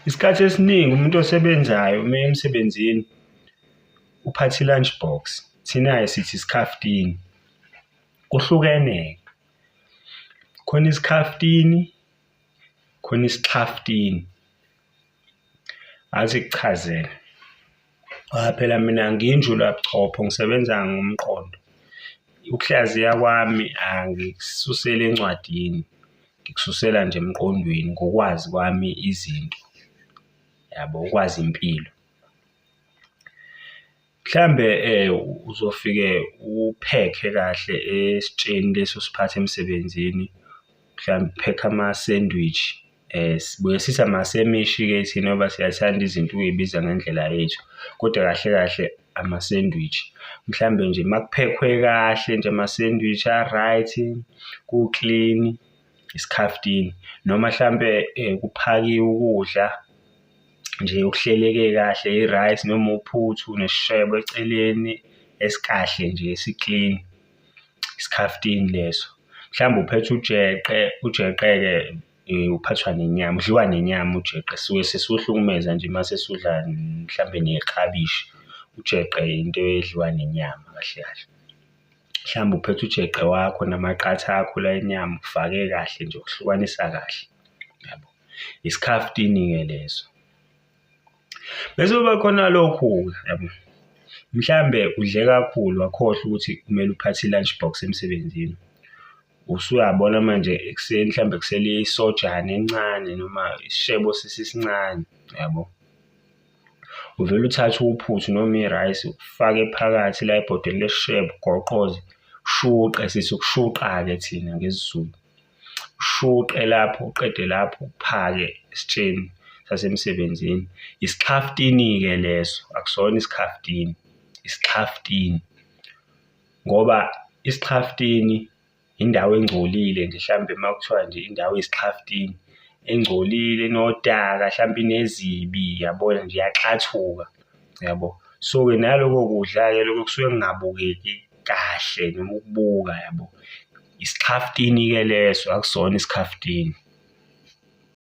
Isikhathi esiningi umuntu osebenzayo uma eya emsebenzini uphatha i-lunch box, thina-ke sithi isikhaftini. Kuhlukene-ke, khona isikhaftini, khona isixhaftini. Ake ngikuchazele, ngoba phela mina ngiyinjulabuchopho ngisebenza ngomqondo. Ukuhlaziya kwami angikususeli encwadini, ngikususela nje emqondweni ngokwazi kwami izinto, yabo, ukwazi impilo. Mhlambe uzofike uphekhe kahle esitsheni lesi osiphatha emsebenzini, mhlambe uphekhe ama-sandwich, sibuye sithi amasemishi-ke thina ngoba siyathanda izinto ukuy'biza ngendlela yethu, kodwa kahle kahle ama-sandwich. Mhlambe nje uma kuphekhwe kahle nje ama-sandwich a-right, kuklini, isikhaftini noma hlampe kuphakiwe ukudla nje okuhleleke kahle, i-rice noma uphuthu nesishebo eceleni esikahle nje esiklini, isikhaftini leso. Mhlawumbe uphethe ujeqe, ujeqe-ke uphathwa nenyama, udliwa nenyama ujeqe, sisuke sesiwuhlukumeza nje uma sesiwudla mhlampe neklabishi. Ujeqe into edliwa nenyama kahle kahle. Mhlawumbe uphethe ujeqe wakho namaqatha akho la enyama, ufake kahle nje ukuhlukanisa kahle, yabo. Isikhaftini-ke leso. Bese kuba khona lokhu-ke yabo, mhlambe udle kakhulu wakhohlwa ukuthi kumele uphathe i-lunch box emsebenzini. Usuyabona manje ekuseni mhlambe kusele isojana encane noma isishebo sesisincane, yabo. Uvele uthathe uphuthu noma irayisi ufake phakathi la ebhodweni lesishebo ugoqoze, ushuqe, sithi ukushuqa-ke thina ngesiZulu. Ushuqe lapho, uqede lapho uphake esitsheni sasemsebenzini. Isixhaftini-ke leso, akusona isikhaftini, isixhaftini ngoba isixhaftini indawo engcolile nje hlampe uma kuthiwa nje indawo eyisixhaftini, engcolile, enodaka, hlampe inezibi, yabona nje iyaxathuka, yabo. So-ke naloko kudla-ke lokho kusuke kungabukeki kahle noma ukubuka yabo. Isixhaftini-ke leso, akusona isikhaftini.